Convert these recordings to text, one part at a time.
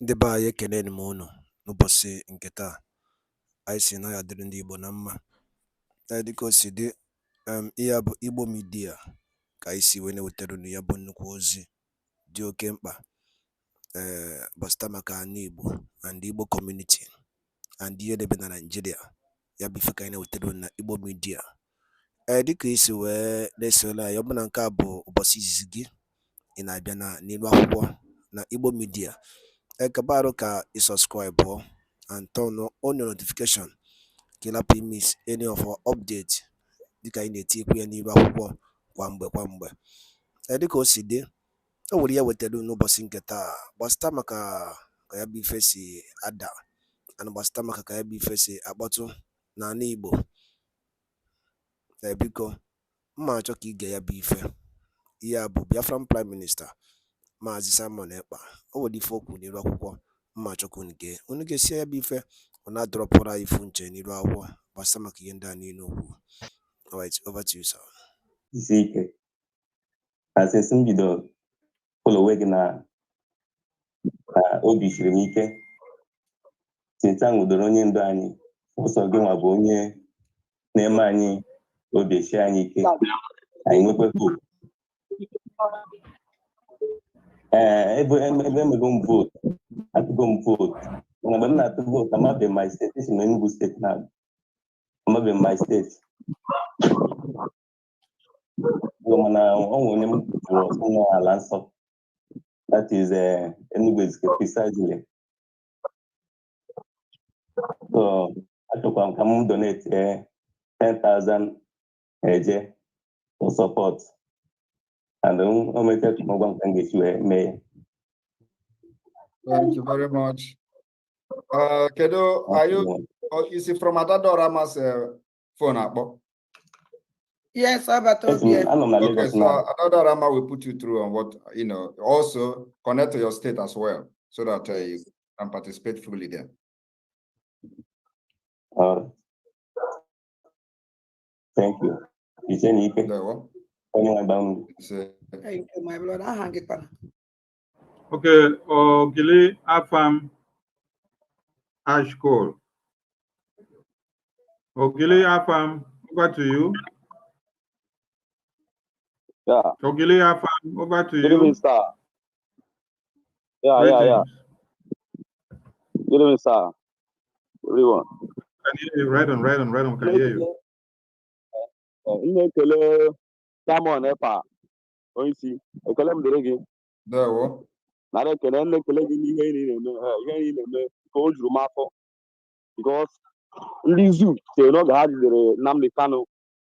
Ndị be anyị, ekeneni m unu n'ụbọchị nke taa. Anyị sị na ọ ya dịrị ndị Igbo na mma. Ee, dịka o si dị, ihe a bụ Igbo Media, ka anyị si wee na-ewetara unu ya bụ nnukwu ozi dị oke mkpa gbasata maka ana Igbo and Igbo community and ihe na-eme na Nigeria. Ya bụ ife ka anyị na-ewetara unu na Igbo Media. Ee, dịka i si wee na-esonyere anyị, ọ bụ na nke a bụ ụbọchị izizi gị ị na-abịa na n'elu akwụkwọ na Igbo Media, ekebe arụ ka ị subscribe and turn on your notification, ka ị lapụ miss any of our update, dịka anyị na-etikwu ya n'ihu akwụkwọ kwa mgbe kwa mgbe. Ee, dịka o si dị, o nwere ihe wetara unu n'ụbọchị nke taa gbasata maka ka ya bụ ife si ada and gbasata maka ka ya bụ ife si akpọtụ n'ala Igbo. Ee, biko, mma achọ ka ige ya bụ ife. Ihe a bụ Biafran Prime Minister, Maazị Simon Ekpa. O nwere ife o kwuru n'ihu akwụkwọ mma achọ ka unu gee. Unu gesie ya bụ ife, unu adropụrụ anyị ifu nche n'ihu akwụkwọ gbasata maka ihe ndị a niile o kwuru. Alright, over to you, sir. Isi ike na since m bido followe gị na obi siri m ike since a nwụdoro onye ndu anyị. Ụsọ gị nwa bụ onye na-eme anyị obi esie anyị ike, anyị nwekwa hope. Ee, ebe emego m vote, atụgo m vote, mana mgbe m na-atụ vote, amabeghị my state. Esi m Enugu State na amabeghị m my state bụ, mana ọ nwere onye m jụrụ ọsọ nọ ala nsọ, that is Enugu Ezike precisely. So achọkwa m ka m donate 10,000 eje for support and o mechaa m gwa m ka m ga-esi wee mee ya. Thank you very much. Kedu, are you, or is it from Adadorama's phone akpọ? Yes, Abato. Esi m Yes. anọ m na Okay, Lagos so now. Adadorama will put you through on what, also connect to your state as well, so that you can participate fully there. All right. Thank you. Iche na ike. There we go. Onye nwe gbaa ndụ. So, Thank you, my brother. Aha gị kwana? Okay, Ogili Afam Ashkol. Ogili Afam, over to you. Yeah, Ogili Afam, over to good you. evening, sir. Yeah. Greetings. Good evening, sir. Everyone. Can hear you. Right on, right on, right on. Can hear you. M na-ekele Simon Ekpa, onyeisi. Ekele m dịrị gị. There we go. Nara ekele, m na-ekele gị n'ihe ị na-eme, ihe ị na-eme ka o juru m afọ. Because ndị zoo chere n'oge ha jidere Nnamdi Kanu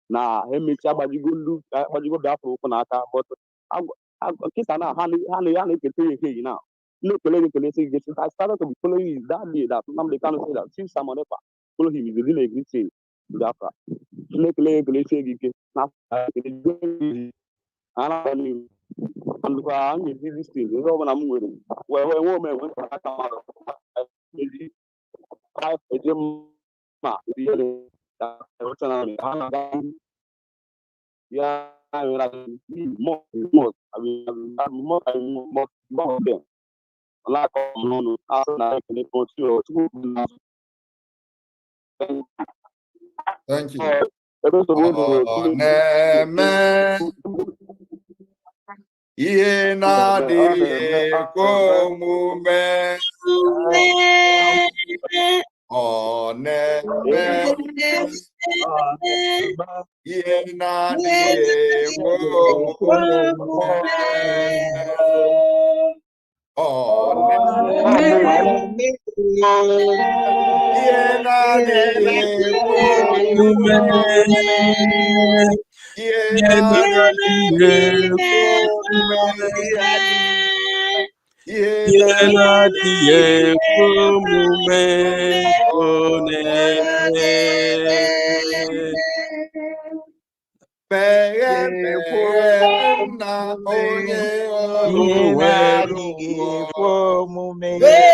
na ha emechi agbajigo ndu agbajigo Biafra ụkwụ n'aka, but nkịta na ha na-ekete ya ekeghị na m na-ekele gị, ekele sị gị. I started to be following you that day that Nnamdi Kanu said that since Simon Ekpa follow him is a great thing to Biafra. M na-ekele gị, ekele sie gị ike na ekele ha na-aga n'ihu ndụkwa. M ga-eji this thing, ihe ọbụla m nwere wee nwee ome enwe aka mmadụ eji eje mma ihe ha na-aga ya nwere must must must them na-akọ m n'ọnụ asị na ekele otu Chukwu na Thank you. Ebe nsogbu dị. Ọ na-eme ihe na-adịghị ekwe omume. Ọ na-eme ihe na-adịghị ekwe omume. Ọ na-eme ihe na-adịghị ekwe omume. Ihe na-adịghị ekwe omume. Ihe Ihe na-adịghị ekwe omume, ọ na-eme. Meghe, meghe, nna onye ọrụ nwere ekwe omume. Meghe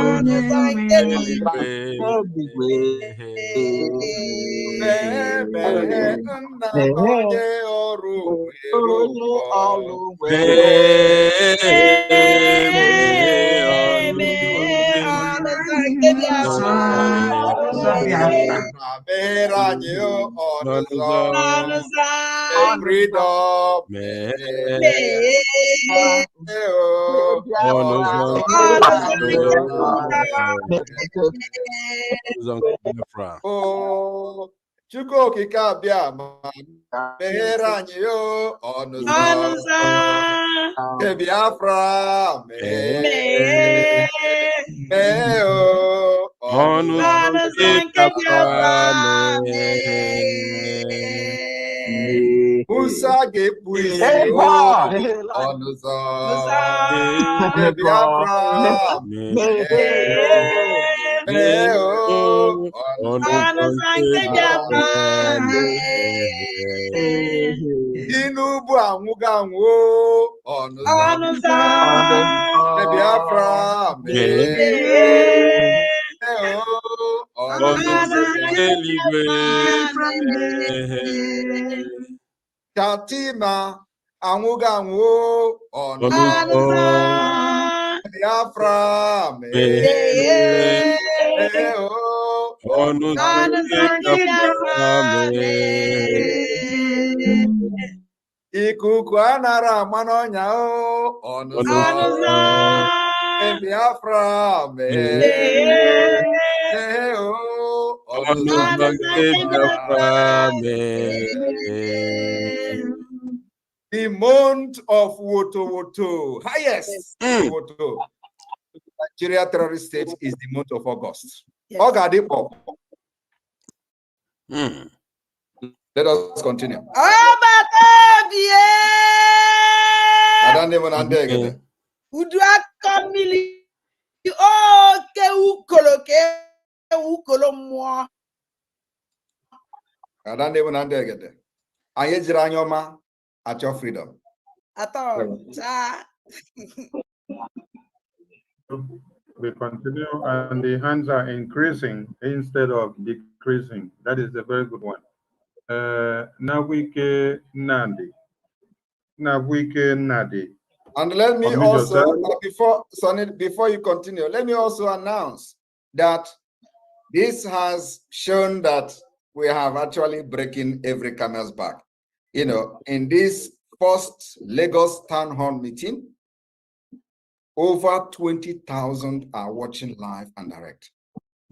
Onye eluigwe. Eluigwe. Meghe, meghe, nna onye ọrụ nwere. Ọlụ ọlụ nwere. Mee Mee ọnụ ụzọ nke Biafra. Meghere anyị ọnụ ụzọ. Ọnụ ụzọ. Freedom. Mee Mee ọnụ ụzọ ọnụ ụzọ nke Biafra. Ụzọ nke Biafra. O Chukwu Okike abịa ma meghere anyị ọnụ ụzọ. Ọnụ ụzọ. Nke Biafra meghere. Mee Mee o Ọnụ ụzọ ọnụ nke ụzọ nke Biafra Biafra. mee. Mee Musa ga-ekpu ihe ọnụ ụzọ. ụzọ. Nke Biafra Mee Mee mee o ọnụ ọnụ ụzọ ụzọ nke nke Biafra. Biafra mee. Tinubu anwụgo anwụ ọnụ ụzọ. Ọnụ ụzọ. Nke Biafra mee Mee o ọnụ Ọnụ ụzọ. ụzọ nke eluigwe Biafra. mee. Chatima anwụgo anwụ ọnụ Ọnụ Ọnụ ụzọ ụzọ. Biafra mee mee. mee o Ọnụ ụzọ Ọnụ nke ụzọ nke Biafra Biafra. mee. Ikuku anara ama n'ọnya o ọnụ Ọnụ ụzọ. Ọnụ ụzọ. Biafra mee Mee mee o ọnụ Ọnụ ụzọ. ụzọ nke Biafra mee. The month of Woto Woto, highest Woto. Nigeria terrorist state is the month of August. Ọ ga-adị kpọkpọ. Let us continue. Ọbata bie. Ada ndị mụ na ndị egede. Udu akọ mmiri oke ukolo ka ewu ukolo mmụọ. Ada ndị mụ na ndị egede. Anyị ejiri anya ọma achọ freedom. Atọ chaa. We continue, and the hands are increasing instead of decreasing. That is a very good one. Nawike Nandi. Nawike Nadi. And let me Unmute also, yourself. before Sonny, before you continue, let me also announce that this has shown that we have actually breaking every camel's back. In this first Lagos Town Hall meeting, over 20,000 are watching live and direct,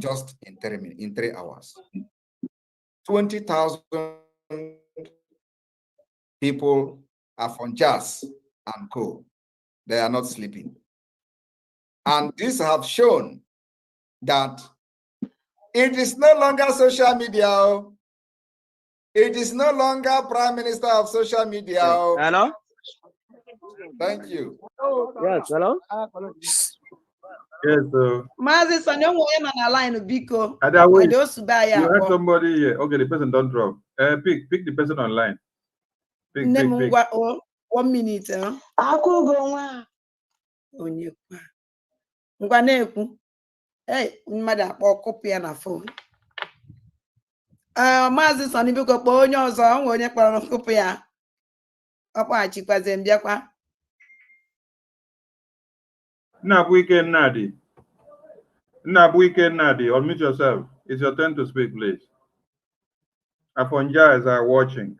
just in 3 minutes, in 3 hours. 20,000 people are from Jazz and Co. They are not sleeping. And this have shown that it is no longer social media, oh. It is no longer prime minister of social media, oh. Hello? Thank you. Yes, hello? Yes, Maazị Sonny, onwe onye nọ na line biko. Ada, wait. Ada osuba ya You had akpọ. somebody here. Okay, the person don't drop. Pick the person online. Pick, Nne pick, m pick. ngwa o one minute. Eh? Akwụgo nwa. Onye kwa. Ngwa na-ekwu. Ei, mmadụ akpọ kụpụ ya na phone. Ee, Maazị Sonny, biko kpọọ onye ọzọ, onwe onye kpọrọ kụpụ ya. Ọ kpọghachikwazie m bịakwa. Nnabuike Nnadi. Nnabuike Nnadi, unmute yourself. It's your turn to speak, please. Afonja are watching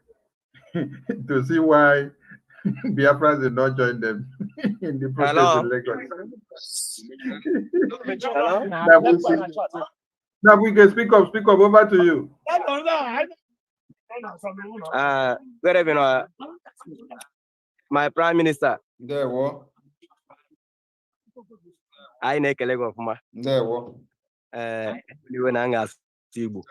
to see why Biafrans did not join them in the protest Hello? in Lagos. Hello? Nnabuike, speak up, speak up. Over to you. Good evening, my Prime Minister. Ndewo. Anyị na-ekele gị ọfụma. Ndewo. Ee, iwe na nga asụ Igbo.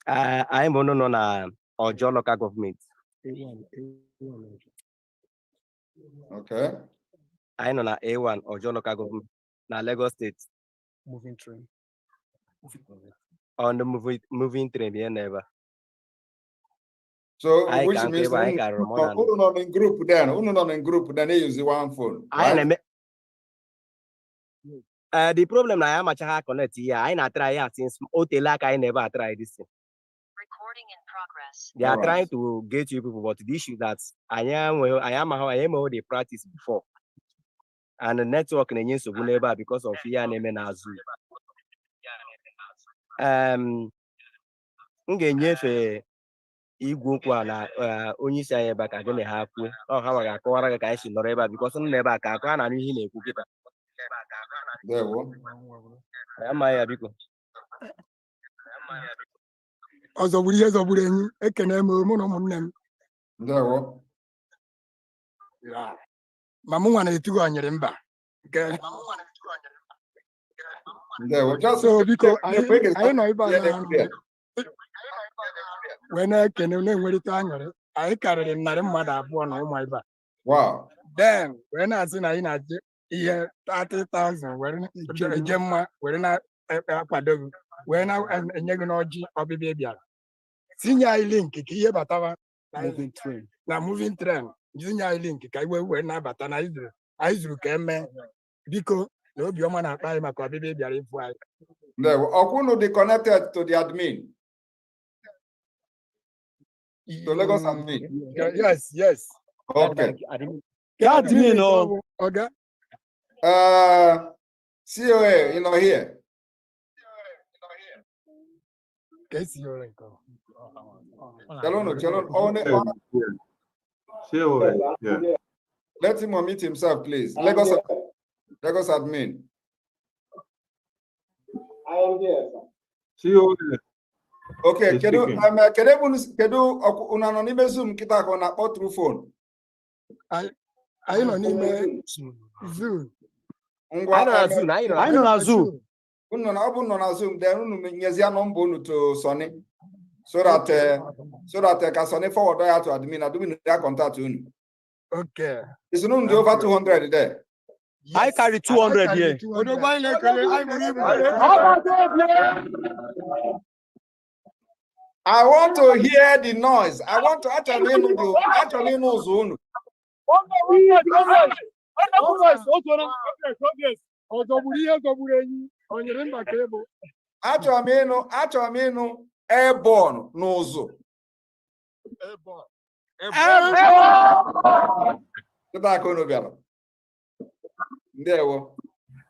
Ee, anyị bụ ndị nọ na Ojo Local Government. Anyị nọ na A1 Ojo Local Government na Lagos State. Moving train. On the moving train ya nọ ebe a. So Anyị which ka nkụ means ebe anyị karịrị more than unu nọ in group then, unu nọ in group then they use one phone, anyị right? na-eme. The problem na anyị amachaghị connect ihe a. Anyị na-atry ya since o teela aka anyị na-ebe atry this thing. They are All right. trying to get you people, but the issue that anyị enweghị, anyị amaghị, anyị emeghị the practice before. And the network na-enye nsogbu n'ebe a because of ihe a na-eme n'azụ. Um, m ga-enyefe igwe okwu a na onye isi anyị ebe a ka gị na ha kwuo. Ọ ha nwa ga-akọwara gị ka anyị si nọrọ ebe a because m nọ ebe a ka akọ a na-anụ ihe ị na-ekwu kịta. Ndewo. Amaghị ya, biko. Ọ zọgburu ihe zọgburu enyi. Ekene m, mụ na ụmụnne m. Ndewo. Ya. Ma mụ nwa na-etugo onyere mba nke Ndewo. Just so biko, anyị quick. anyị nọ ebe a na wee na-ekene, na-enwerịta aṅụrị. Anyị karịrị 200 na ụmụ ebe a. Then wee na-asị na anyị na-aje ihe 30,000 were eje mma were na-akwado gị, wee na-enye gị n'ọjị. Ọbịbịa ị bịara, tinye anyị link ka ihe batawa na moving train. Tinye anyị link ka iwe wee na-abata na anyị zuru ka emee. Biko, na obiọma na-akpa anyị maka ọbịbịa ị bịara ịfụ anyị. Ndewo. Ọkwụnụ dị connected to the admin, to Lagos admin? Yes. Okay. Kedu Admin nke ọ o. bụ, ọga? COA, you know here. Ka esi ya ụlọ nke ọ? Chelụnụ, chelụnụ. COA, yeah. Let him unmute himself, please. Lagos admin. I am here, sir. COA Okay, is kedu speaking. Kedu ebe unu kedu unu nọ n'ime Zoom kịta ka ọ na-akpọ through phone? Anyị nọ n'ime Zoom. Ngwa. Anyị nọ na Zoom, anyị nọ na Anyị nọ na Zoom. Unu nọ na ọ bụ nọ na Zoom, then unu nyezie nọmba unu to Sonny so that ka Sonny forward ya to admin, admin ya contact unu. Okay. Is unu dị over 200 there? I carry 200 Anyị here. karịrị 200. Odogwu, anyị na-ekele. Anyị buru ibu. I want to hear the noise. I want to actually ịnụ the actually ịnụ ụzọ unu. Ọ zọgburu ihe zọgburu enyi, o nyere mba ka ịbụ. Achọrọ m ịnụ airborne n'ụzụ. Kịta aka unu bịara. Ndewo.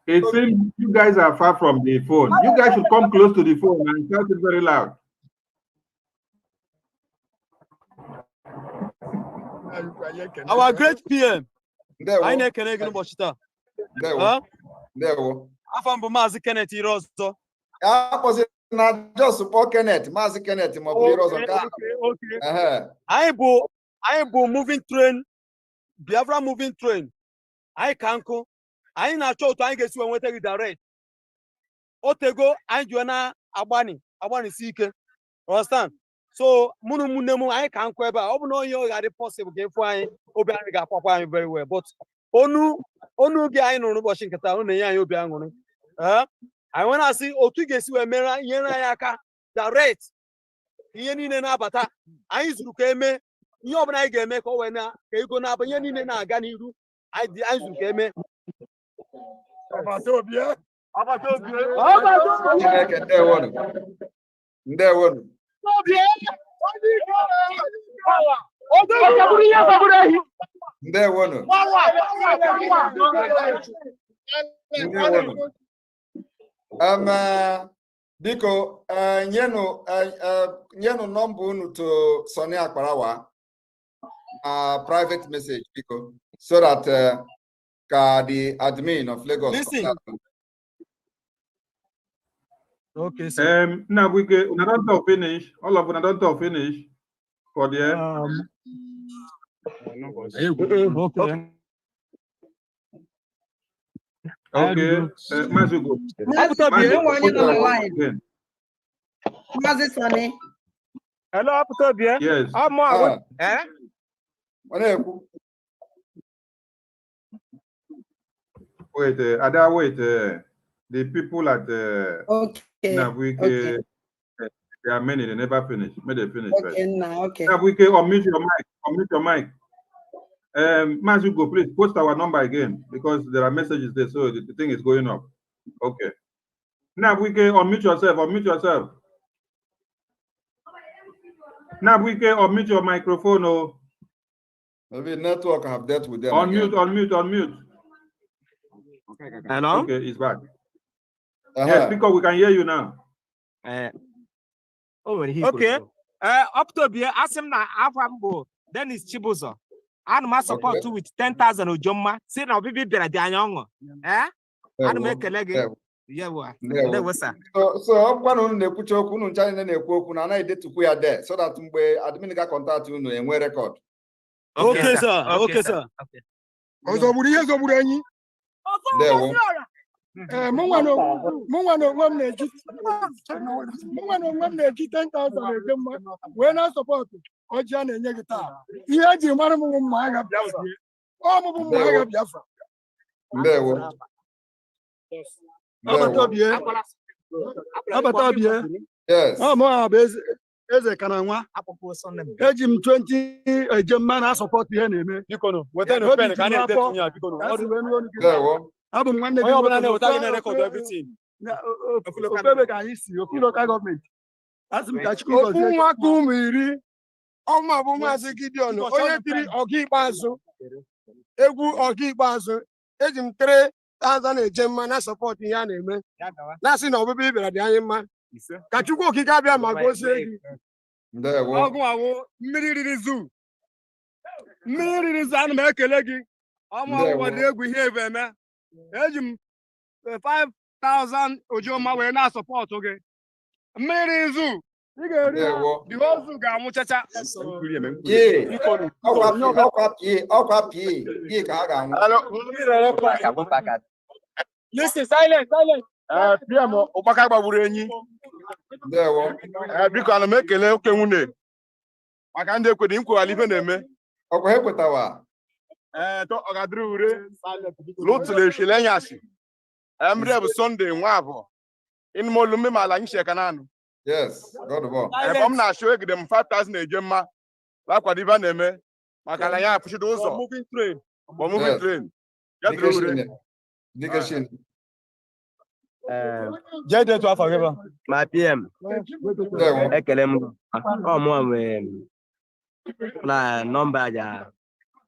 It seems you guys are far from the phone. You guys should come close to the phone and shout it very loud. Anyị ekene. Our great PM, Ndewo. anyị na-ekene gị n'ụbọchị taa. Ndewo. Huh? Ndewo. Afọ mbụ, Maazị Kenneth Ire ọzọ. Akpọzi na just kpọọ Kenneth, Maazị Kenneth ma ọ bụ ire ọzọ nke a. Okay. Ehe. Anyị bụ moving train, Biafra moving train. Anyị ka nkụ. Anyị na-achọ otu anyị ga-esi wee nweta gị direct. Otego anyị ji wee na-agbani agbanisi ike. Understand? So mụ na ụmụnne m, anyị ka nkụ ebe a. Ọ bụ na onye ọ ga-adị possible ka ịfụ anyị, obi anyị ga-akwakwa anyị very well. But onu gị anyị nụrụ n'ụbọchị nke taa, ọ na-enye anyị obi aṅụrị. Ee, anyị nwere asị otu ị ga-esi wee mere nyere anyị aka direct, ihe niile na-abata. Anyị zuru ka eme ihe ọbụla anyị ga-eme ka o wee na ka ego na-aba, ihe niile na-aga n'iru. Anyị dị, anyị zuru ka eme. Ọbata obi e. Chineke, ndewonu. Ndewonu. Ndewonu. Ndewonu. Biko, nyenụ nọmba unu to Sonny Akparawa, private message, biko, so that ka the admin of Lagos Listen. contact. Okay, sir. Nnabuike, una don talk finish. All of una don talk finish for there. Okay. Okay. Mazugo. Maazị Mazugo, enwe onye nọ na line. again. Maazị Sani. Hello, apụta obi. Yes. Ọmụ Ah, eh? Ọ na-ekwu. Wait, Ada, wait. The people at Nnabuike, Okay. there are many, they never finish. May they finish Okay, first. nna, okay. Nnabuike, unmute your mic. Unmute your mic. Mazugo, please post our number again because there are messages there, so the thing is going up. Okay. Nnabuike, unmute yourself. Unmute yourself. Nnabuike, unmute your microphone. Oh, Maybe network have dealt with them. Unmute, Again. Unmute, unmute. Hello? Okay, he's back. Yes, because we can hear you now. Eh, o nwere ihe i Okay. kwuru. Ee, Ọpụtobie, asị m na afọ m bụ Dennis Chibụzọ. Ana m a-support with 10,000 ojomma si na ọbịbịa bịara dị anya ọṅụ. Ee, ana m Ndewo. ekele gị. Ndewo. Yewa. Ndewo. Ndewo, sir. So ọ bụkwa na unu na-ekwucha okwu, unu ncha niile na-ekwu okwu na anaghị edetukwu ya there so that mgbe admin ga contact unu, enwe record. Okay, sir. Okay, sir. Ọ zọgburu ihe zọgburu enyi. Ndewo. Ee, mụnwa na onwe m na-eji 10,000 eje mma wee na-support ọjị a na-enye gị taa. Ihe eji mara m bụ mma agha Biafra. Ọ mụ bụ mma agha Biafra. Ndewo. Agbata Ndewo. obie, agbata obie. Yes. Ọ mụ bụ eze eze ka na nwa. Eji m 20 eje mma na-support ihe na-eme. Biko, wetanụ Obi pen ka a ju m na-edetu afọ ya, biko. ka a si wee nụ olu gị. Ndewo. Abụ m nwanne gị Onye ọbụla nwoke. Na-eweta gị na-record everything. Ofu ebe ka anyị si, ofu local government. Asị m ka Chukwu Ofu gọzie gị. nwa ka ụmụ iri ọnwa bụ Maazị Gideon, onye tiri ọga ikpeazụ egwu ọga ikpeazụ. Eji m 3000 eje mma na support ihe a na-eme, na-asị na ọbịbịa ị bịara dị anyị mma. Ka Chukwu Okike abịa ma gozie gị. Ndewo. Ọgụ awụ mmiri riri zoo, mmiri riri zoo. Ana m ekele gị ọma. Ndewo. Ọgwụgwọ dị egwu ihe ebe eme. Eji m 5000 ojoma wee na-support gị. Mmiri zoo ị ga-eri ha. Ndewo. The whole zoo ga-anwụchacha. Yee. Ọkwa P, ọkwa P, ọkwa P, P ka ha ga-anwụ. Listen, silent, silent. PM Ụkpaka gbagburu enyi. Ndewo. Ee, biko, ana m ekele oke nwunye maka ndị ekwedi nkwewala ife na-eme. Ọkwa ha ekwetawa. Ee, to ọ ga-adịrị ure lụtụrụ eshile enyasị. Ee, mmiri bụ Sunday nwa abụọ ịnụm olu mme ma ala anyị sheka naanụ. Yes, God bụ. Ebe m na-achọ egide m 5000 eje mma lakwado ife a na-eme maka na ya apụchido ụzọ. Moving train. For moving train. Ya dịrị ure. Dike shin. Ee, Jee detu afọ gị ba. Ma PM, Ndewo. ekele m gị. Ọ mụnwa nwere na nọmba ja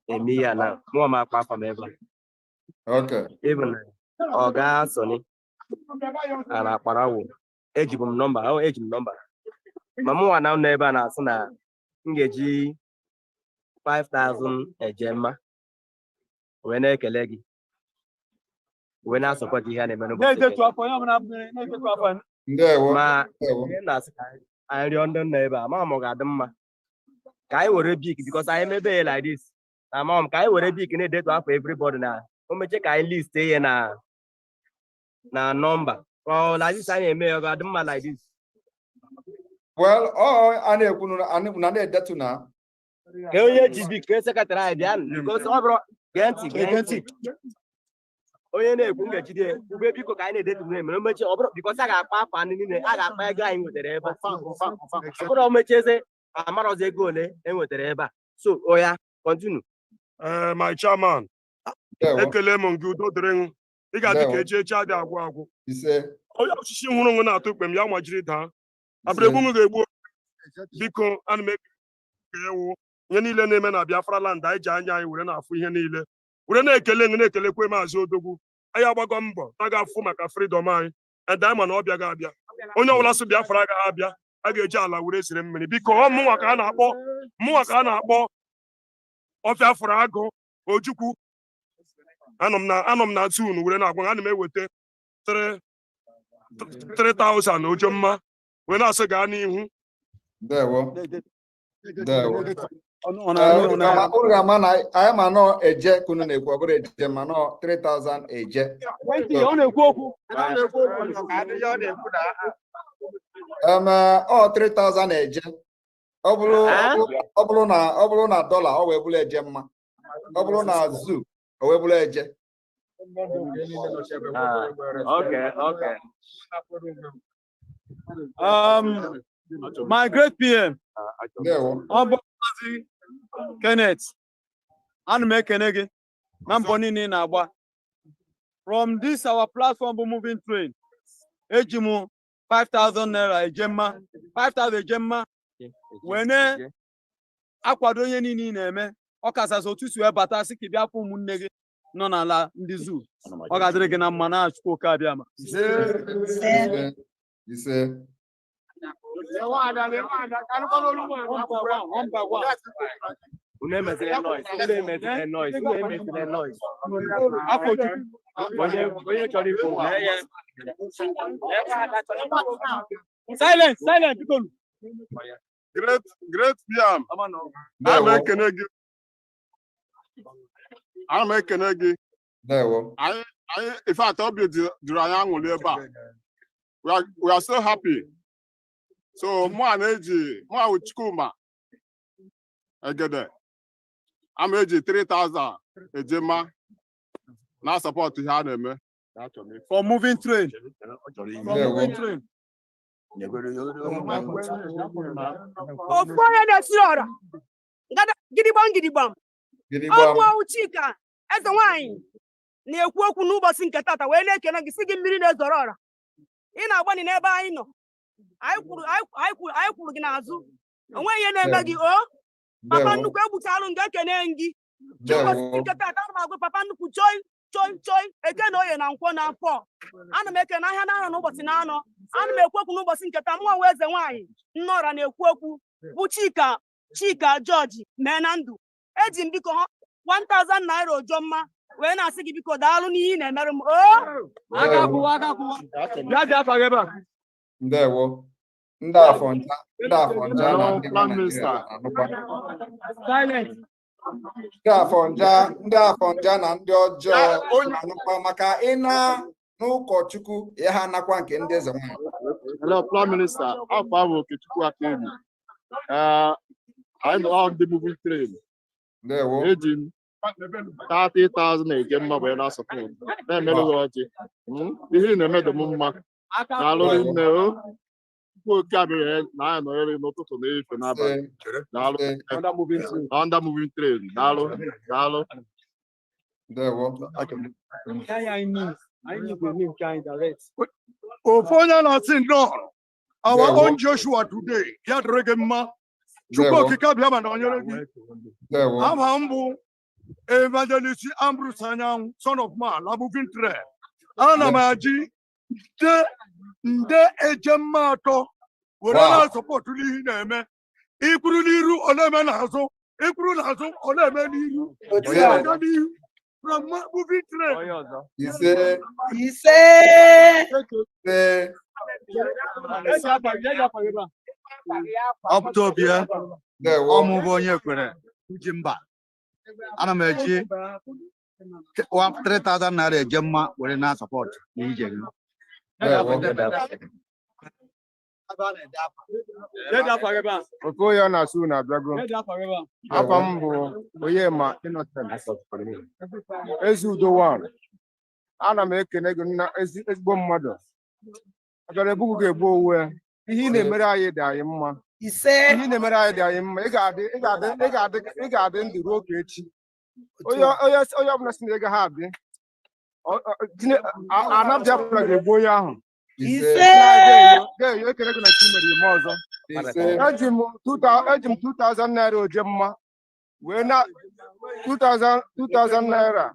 eme ya na mụnwa m akpa afọ m ebe a. Even Ọga Sọni a na-akpara wụ ejibu m nọmba, ọ eji m nọmba ma mụnwa na nọ ebe a na-asị na m ga-eji 5000 eje mma wee na-ekele gị wee na-support ihe a na-eme n'ụbọchị Na-edetu afọ onye ọbụla na-edetu afọ. Ndewo. Ma Ndewo. ihe na-asị ka anyị rịọ ndị nọ ebe a, ma ọ ga-adị mma ka anyị were bik, because anyị mebe ya like this na ama m ka anyị were bik na-edetu afọ everybody na o mechie ka anyị list ihe na nọmba. Ọ like this anyị eme ya, ọ ga-adị mma like this. Well, ọ a na-ekwu na na-edetu na. Ka onye ji bik, ka secretary anyị bịa, because ọ bụrụ, gee ntị, gee ntị, onye na-ekwu m ga-ejide ya. Ube biko, ka anyị na-edetu na mere mechie, ọ bụrụ because a ga-akpa afọ ndị niile a ga-akpa ego anyị nwetara ebe a. Ọ bụrụ o mechieze, amarọzi ego ole e nwetara ebe a. So oya, continue. Ee, my chairman, Ndewo. ekele m gị, udo dịrị ṅụ. Ị ga-adị ka Ndewo. echi echi adị agwụ agwụ. Ise. Onye ọchịchị hụrụ ṅụ na-atụ ikpe m ya majiri daa abụrụegbu m ga-egbu. Biko, ana m eke ewu ihe niile na-eme na Biafra land. Anyị ji anya anyị were na-afụ ihe niile were na-ekele ṅụ, na-ekelekwe Maazị Odogwu. Anyị agbago mbọ taga afụ maka freedom anyị, and anyị ma na ọ bịaghị abịa. Onye ọbụla sị Biafra agaghị abịa, a ga-eji ala were zere mmiri. Biko, ọ mụnwa ka a na-akpọ, mụnwa ka a na-akpọ ọfịa fụrụ agụ Ojukwu. Anọ m na tun were na-agwa, ana m eweta 3000 ojomma wee na-asị gaa n'ihu. Ndewo. Ndewo. Ọ na-anụ, ọ na-anụ. Unu ga-ama na anyị ma nọ eje ka unu na-ekwu, ọ bụrụ eje ma nọ 3000 eje. Ọ na-ekwu okwu. Ọ 3000 eje. Ọ bụrụ na dọla, ọ wee bụrụ eje mma. Ọ bụrụ na zoo, o wee bụrụ eje. Ah, okay. My great PM, Ndewo. ọ bụ Maazị Kenneth, ana m ekene gị na mbọ niile ị na-agba. From this our platform bụ Moving Train, eji m 5000 naira eje mma, 5000 eje mma. Wee na-akwado ihe niile ị na-eme, ọ kachasị otu si wee bata sị ka ị bịa fụ ụmụnne gị nọ n'ala ndị zoo. Ọ ga-adịrị gị na mma na Chukwu Oke Abịama. Ise, ise. One by one. Unu emezile noise, unu emezile noise, unu emezile noise. Afọ Chukwu. Onye chọrọ ikwu, mee ya. Silence, silence, biko. Great, great PM. Ana m ekene gị. Ana m ekene gị. Ndewo. Anyị, in fact, obi juru anyị aṅụrị ebe a. We are so happy. So mụ a na-eji, mụ a wụ Chukwuma Egede. Ama eji 3000 ejema na support ihe a na-eme. For moving train. For moving train. Ofu onye na-esiri ọra gidigbam gidigbam. Gidigbam. Ọ bụ Chika eze nwanyị na-ekwu okwu n'ụbọchị nke tata, wee na-ekene gị, sị gị mmiri na-ezoro ọra, ị na-agbani n'ebe anyị nọ. Anyị kwuru gị n'azụ, onweghị ihe na-eme gị. O papa nnukwu, egbuchalụ nga, ekene gị. Ụbọchị nke tata, ana m agwa papa nnukwu, choi choi choi, eke na oye na nkwọ na afọ. Ana m ekene ahịa na anọ n'ụbọchị na anọ. Ana m ekwu okwu n'ụbọchị nke taa. Mụnwa nwa eze nwaanyị Nnọra na-ekwu okwu bụ Chika, Chika George mee na ndụ. Eji m biko 1000 naira ojomma wee na-asị gị, biko daalụ n'ihe ị na-emerụ m o. Aka kwụwa, aka kwụwa. Bịa, bịa afa gị ebe a. Ndewo. Ndị Afọnja, ndị Afọnja na ndị nọ Naịjirịa na-anụkwa. Silence. Ndị Afọnja, ndị Afọnja na ndị ọjọọ na-anụkwa maka ịna n'ụkọchukwu ya, ha nakwa nke ndị eze nwanyị. Hello, Prime Minister. Afọ ahụ Okechukwu Akaebi. Anyị nọ on the moving train. Ndewo. Eji m 30,000 eje mma wee na-support. Na-emerụ gị ọjị. Ihe ị na-eme dị m mma. Daalụ nne o. Chukwu Oke Abịa na anyị nọnyere n'ụtụtụ na efe n'abalị. Daalụ. Under moving train. Under moving train. Daalụ. Daalụ. Ndewo. Anyị need the name nke anyị direct. Ofu onye na-asị nnọọ, our Ndewo. own Joshua today, ya dịrị gị mma. Chukwu Ndewo. Okike Abịa ma nọnyere gị. Ndewo. Aha m bụ Evangelist Ambrose Anyanwụ, son of man, la moving train. Ana m aji nde ejemma 3 were na-support n'ihe ị na-eme. Ikwuru n'iru, ọ na-eme n'azụ. Ikwuru n'azụ, ọ na-eme n'iru. Otu Ị a. na-aga n'ihu from moving train. Onye ọzọ. Ise. Ise. Ise. Eji afa gị, eji afa gị ebe a. Ọpụta obi ya. Ndewo. Ọmụ bụ onye kwere uji mba. Ana m eji 3000 naira eje mma were na support n'ije gị. Ndewo. Eji afa gị ebe a. Okoye na-asụ unu abịago. Eji afa gị ebe a. Afa m bụ Onyema Innocent. Ezi Udo one. Ana m ekene gị nna, ezigbo mmadụ. Agara ebugu ga-egbu onwe ya. Ihe ị na-emere anyị dị anyị mma. Ise. Ihe ị na-emere anyị dị anyị mma. Ị ga-adị, ị ga-adị, ị ga-adị, ị ga-adị ndụ ruo oge echi. Onye ọbụla si na ị gaghị adị. Ana Biafra ga-egbu onye ahụ. Ise. Ga-eyo ekele gị na chi mere ime ọzọ. Ise. Eji m 2000 naira oje mma wee na 2000 2000 naira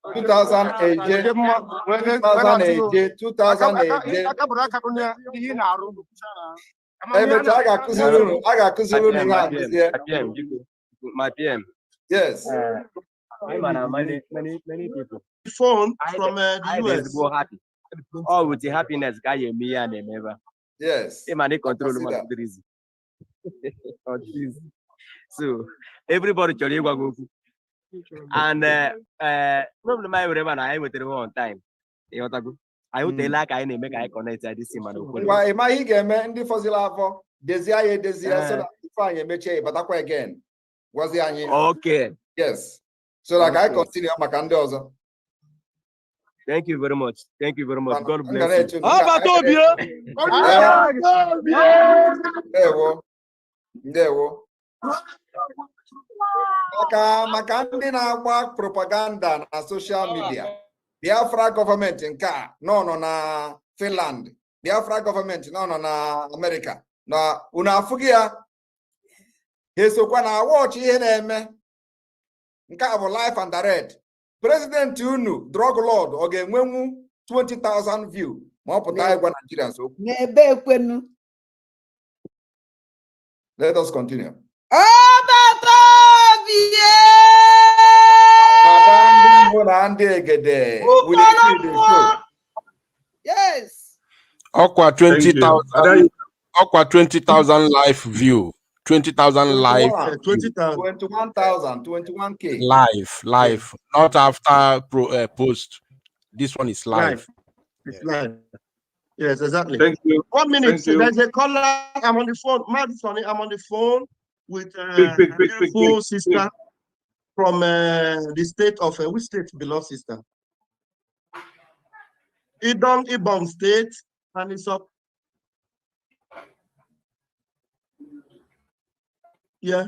2000 eje. Oje mma wee 2000 na-atụ gị. Eje 2000 eje. Aka bụrụ aka bụ na ihe ị na-arụ. Emechaa, a ga-akụziri unu ihe akụzie. My PM, biko. My PM. Yes. Anyị ma na many, many, many people. Phone from the Anyị dị US. ezigbo happy. All with the happiness ka anyị eme ihe a na-eme ebe a. Yes. Ị ma na ị control Consider. mmadụ dịrị izi. Ọ dịrị izi. So everybody chọrọ ịgwa gị okwu. And problem anyị nwere ebe a na anyị nwetara ha on time. Ịghọtago? Anyị utela aka anyị na-eme ka anyị connect ya this mana okwere. Ngwa, ị ma ihe ị ga-eme? Ndị fọziri afọ, dezie ya edezie, so Eh. that before anyị emechie, ịbatakwa again gwazie anyị. Okay. Yes, so that ka anyị Okay. continue maka ndị ọzọ. Thank you very much. Thank you very much. God M ga bless na-eche you. unu. Ọbata obi. Ndewo, ndewo. Maka ndị na-agba propaganda na social media, Biafra gọọmenti nke a nọ na Finland, Biafra gọọmenti nọ na Amerịka na unu afụghị ya. Ha esokwa na watch ihe na-eme. Nke a bụ live and direct. President unu, drug lord, ọ ga-enwenwu 20,000 view ma ọ pụta ịgwa Nigerians okwu? N'ebe ekwenu. Let us continue. Ọbata obie. Ada ndị mbụ na ndị egede will Ụkọrọ see the mmụọ. show. Yes. Ọkwa Thank you. Ada, 20,000, ọkwa 20,000 live view. 20,000 live 21, 21,000, 21K. Live, live, not after pro, post. This one is live. Live. It's live. Yes, exactly. Thank you. 1 minute. Thank you. There's a caller. I'm on the phone. Madison, I'm on the phone with Quick, quick, a quick, quick, beautiful quick, sister quick. From the state of which state, beloved sister? Idong Ibom State, and it's up. Yeah.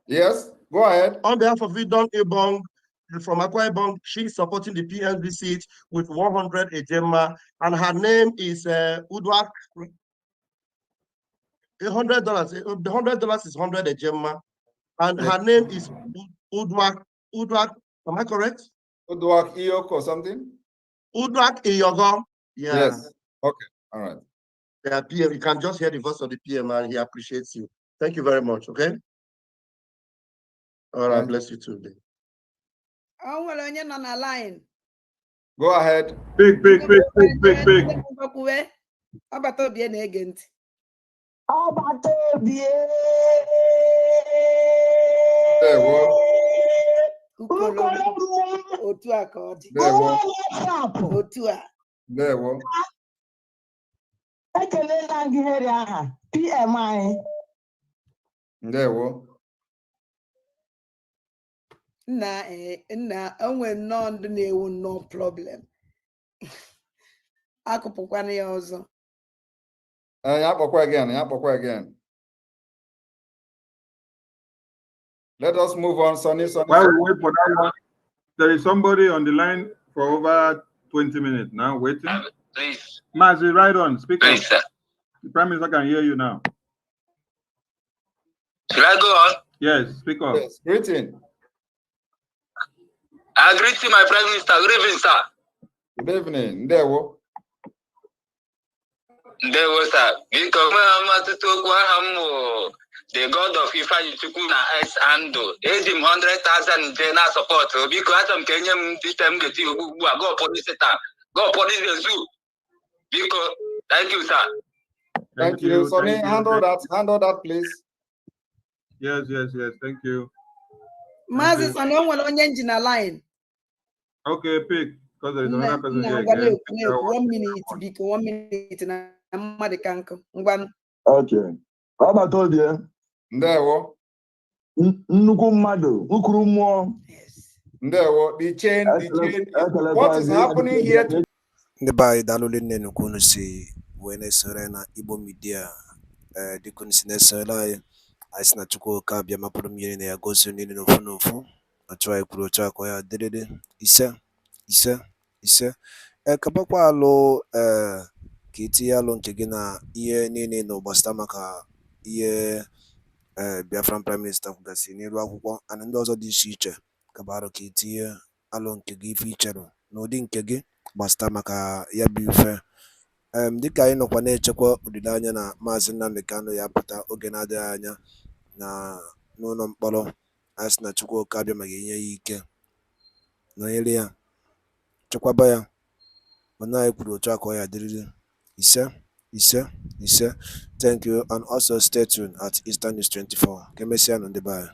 Yes, go ahead. On behalf of Idong Ibom, from Akwa Ibom, she's supporting the PNB seat with 100 Ejema, and her name is Udwak. $100. The $100 is 100 Ejema, and her name is Udwak. Udwak, am I correct? Udwak Iyoko or something? Udwak Iyogo. Yeah. Yes. Okay. All right. Yeah, PM. You can just hear the voice of the PM, and he appreciates you. Thank you very much. Okay. All right. Bless you too. O nwere onye nọ na line. Go ahead. Big, big, big, big, big, big. Kwuwe. Ọbata obie na-ege ntị. Ọbata obie. Ndewo. Ukolo otu a ka ọ dị. Ndewo. Otu a. Ndewo. Ekelela gị heri aha PM anyị. Ndewo. Nna nna, o nwere nnọọ ndị na-ewu nnọọ problem. Akụpụkwana ya ọzọ. Ya kpọkwa again. Ya kpọkwa again. Let us move on, Sonny. Sonny. While we wait for that one, there is somebody on the line for over 20 minutes now waiting. Please. Mazi, right on. Speak up. Please, sir. The Prime Minister can hear you now. Should I go on? Yes, speak up. Yes, greeting. I greet you, my Prime Minister. Good evening, sir. Good evening. Ndewo. Ndewo, sir. Biko, ọtụtụ okwu. Aha m bụ the God of Ifeanyi Chukwu na S Ando. Eji m 100,000 nje na support. Biko, achọrọ m ka enye m dite m ga-eti ugbu a. Go police taa. Go police the zoo. Biko, thank you, sir. Thank you. Sonny, Thank you. Handle that. Handle that, please. Yes. Thank you. Maazị Sonny, o nwere onye nji na line. Okay, pick, because there is Nna another person nna here ngwa again. na-ekwu na-ekwu 1 minute, biko, 1 minute na mmadụ ka nkụ. Ngwanụ. Okay. Ọbata obie. Ndewo. Nnukwu mmadụ, ukuru mmụọ. Ndewo. The chain, the chain. What is happening here today? Ndị be anyị, daalụ nne nnukwu unu si wee na-esore anyị na Igbo Media. Ee, dịka unu si na-esore anyị, anyị sị na Chukwu oke abịa mapụrụ mmiri na ya gozie niile n'ofu n'ofu. Otu anyị kwuru, otu a ka ọ ya dịrịrị. Ise, ise, ise. Ee, kabakwa alụ, ee, ka itinye alụ nke gị na ihe niile nọ gbasara maka ihe ee Biafran Prime Minister kwugasị n'elu akwụkwọ and ndị ọzọ dị iche iche. Kabarụ ka itinye alụ nke gị, ife icherụ n'ụdị nke gị gbasara maka ya bụ ife dịka anyị nọkwa na-echekwa olileanya na Maazị Nnamdi Kanu ya pụta oge na-adịghị anya na n'ụlọ mkpọrọ. Anyị sị na Chukwu oke abịa ma ga-enye ya ike, nọnyere ya, chekwaba ya. Mana anyị kwuru, otu a ka ọ ya dịrịrị. Ise, ise, ise. Thank you and also stay tuned at Eastern News 24. Ka emesịa nụ, ndị be anyị.